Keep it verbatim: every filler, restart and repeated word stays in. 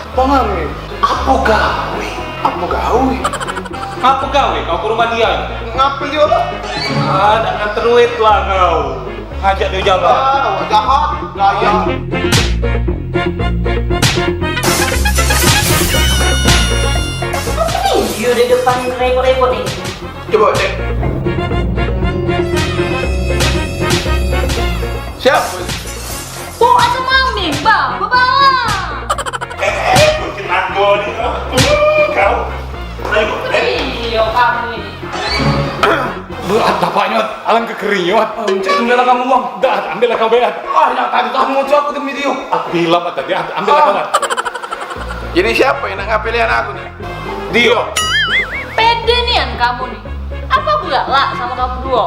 Apa nganu? Apa gawe? Apa gawe? Ngapa gawe kau ke rumah dia? Ngapa dia lah? Ah, dak nganter duit lah kau. Ngajak dia jalan. Ah, awak jahat, gaya. Apa ni? Dia di depan repot-repot ni. Coba cek. Siapa? Bau asam lambung, Bang. Bebala. Eh, eh, eh, kena kau ni. Uh, kau. Ayo, eh. Iyo, kamu ni. Berat dapaknyo, alang kekerinyo. Ah, mencet jendela kamu, Bang. Dah, ambillah kau beat. Ah, yang tadi dah mau aku demi dia. Aku bilang tadi, ambillah Ah. kawan. Jadi siapa yang nak ngapelin aku ni? Dio. Pede nian kamu ni. Apa aku galak sama kamu duo?